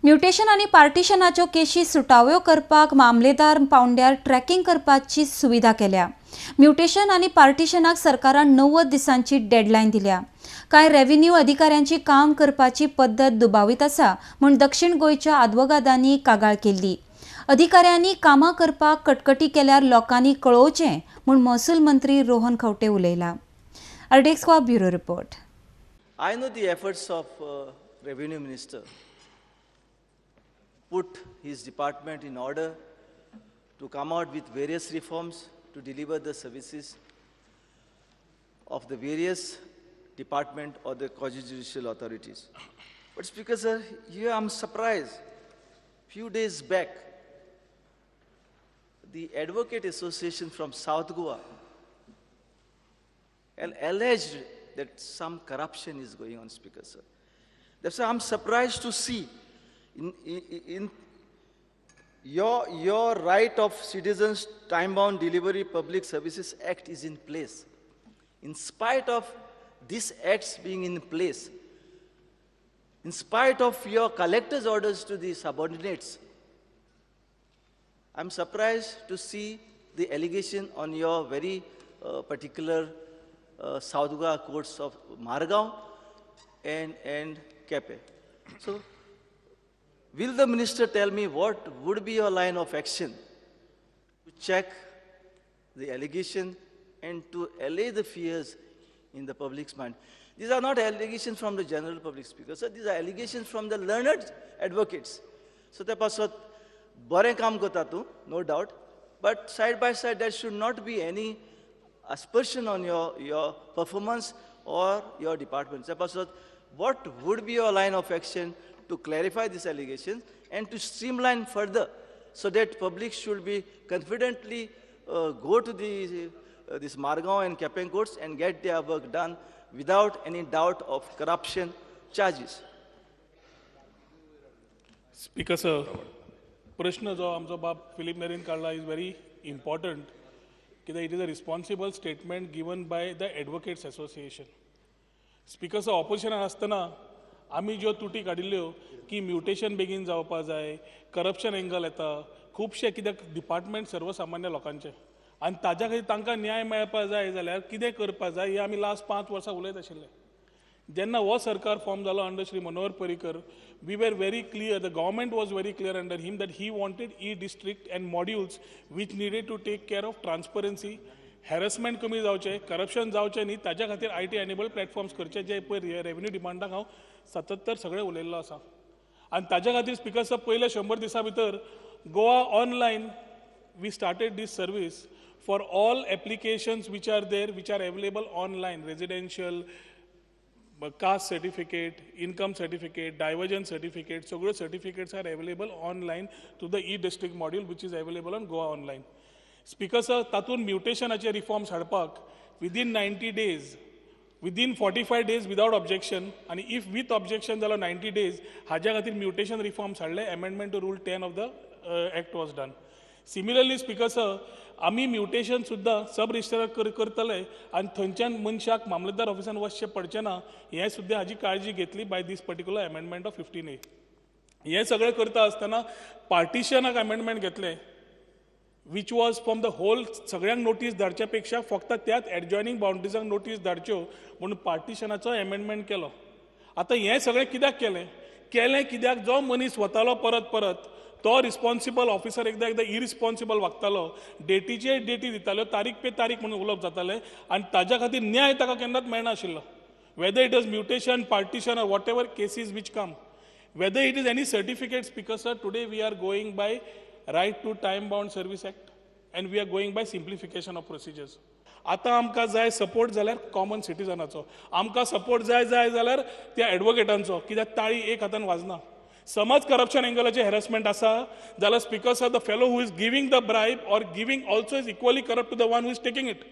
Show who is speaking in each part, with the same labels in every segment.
Speaker 1: Mutation आनी पार्टिशनाच्यो केशी सुटाव्यो करपाक मामलेदार पावंड्यार ट्रॅकिंग करपाची सुविधा केल्या. म्युटेशन आनी पार्टिशनाक सरकारान 90 दिसांची डेडलायन दिल्या. कांय रेव्हेन्यू अधिकाऱ्यांची काम करपाची पद्दत दुबावीत आसा म्हूण दक्षिण गोंयच्या आदवोगादांनी कागाळ केल्ली. अधिकाऱ्यांनी कामां करपाक कटकटी केल्यार लोकांनी कळोवचें म्हूण महसूल मंत्री Rohan Khaunte उलयला. RTX Goa bureau report.
Speaker 2: I know the efforts of Revenue Minister put his department in order to come out with various reforms to deliver the services of the various department or the quasi-judicial authorities. But Speaker sir, here I am surprised. Few days back, the Advocate Association from South Goa and alleged that some corruption is going on, Speaker sir. That's why I'm surprised to see in your right of citizens time-bound delivery public services act is in place. In spite of this acts being in place, in spite of your collector's orders to the subordinates, I'm surprised to see the allegation on your very particular South Goa courts of Margao and Kepe. So, will the minister tell me what would be your line of action to check the allegation and to allay the fears in the public's mind? These are not allegations from the general public, Speaker sir. These are allegations from the learned advocates. So, ते पासत बरें काम करता तूं, no doubt, but side by side there should not be any aspersion on your performance or your department. So, what would be your line of action to clarify these allegations and to streamline further so that public should be confidently go to the this Margao and Quepem courts and get their work done without any doubt of corruption charges?
Speaker 3: Speaker sir, प्रश्न जो आमचो बाब फिलीप नेरीन काडला is very important. कित्याक it is a responsible statement given by the Advocates Association. Speaker sir, ऑपोजिशनान आसतना आमी ज्यो तुटी काडिल्ल्यो की म्युटेशन बेगीन जावपा जाय, करप्शन एंगल येता खुबशे, कित्याक डिपार्टमेंट सर्वसामान्य लोकांचे आनी ताज्या खातीर तांकां न्याय मेळपा जाय जाल्यार कितें करपा जाय हें आमी लास्ट 5 वर्सां उलयत आशिल्ले. जेन्ना हो सरकार फॉर्म जालो under Shri Manohar Parrikar, we were very clear, the government was very clear under him that he wanted e district and modules which needed to take care of transparency, harassment कमी जावचें, corruption जावचें न्ही, ताज्या खातीर I T enabled platforms करचे, जे पळय revenue डिमांडाक हांव 77 सगळें उलयल्लो आसा. आनी ताज्या खातीर स्पिकर साहेब, पयल्या 100 दिसां भितर Goa online we started this service for all applications which are there, which are available online, residential, caste certificate, income certificate, diversion certificate, सगळ्यो certificates are available online through the e district module which is available on Goa online. Speaker sir, तातूंत म्युटेशनाचे reforms हाडपाक within 90 days, within 45 days without objection आनी if with objection जाल्यार 90 days, हाज्या खातीर mutation reforms हाडले. Amendment to rule 10 of the act was done. Similarly speaker sir, आमी mutation सुद्दां सब registrar करतले आनी थंयच्यान मनशाक मामलेदार ऑफिसान वचचें पडचें ना हें सुद्दां हाजी काळजी घेतली by this particular amendment of 15A. हें सगळें करता आसतना पार्टिशनाक अमेंडमेंट घेतलें, which was from the whole सगळ्यांक नोटीस धाडच्या पेक्षा फक्त त्याच एडजॉयनींग बाउंड्रीजांक नोटीस धाडच्यो म्हणून पार्टिशनाचो अमेंडमेंट केलो. आतां हें सगळें कित्याक केलें? केलें कित्याक जो मनीस वतालो परत परत तो रिस्पॉन्सिबल ऑफिसर एकदां एकदां इरिस्पॉन्सिबल वागतालो, डेटीचे डेटी दिताल्यो, तारीख पे तारीख म्हणून उलोवप जातालें आनी ताज्या खातीर न्याय ताका केन्नाच मेळनाशिल्लो. Whether it is mutation, partition or whatever cases which come, whether it is any certificate, Speaker sir, today we are going by right to time bound service act and we are going by simplification of procedures. आतां आमकां जाय support जाल्यार common सिटीजनाचो, आमकां support जाय जाय जाल्यार त्या एडवोकेटांचो, कित्याक ताळी एक हातान वाजना. समज करप्शन एंगलाचें हॅरसमेंट आसा जाल्यार speaker sir, the fellow who is giving the bribe or giving also is equally corrupt to the one who is taking it.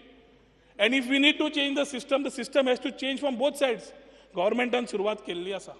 Speaker 3: And if we need to change the system, the system has to change from both sides. गव्हर्मेंटान सुरवात केल्ली आसा.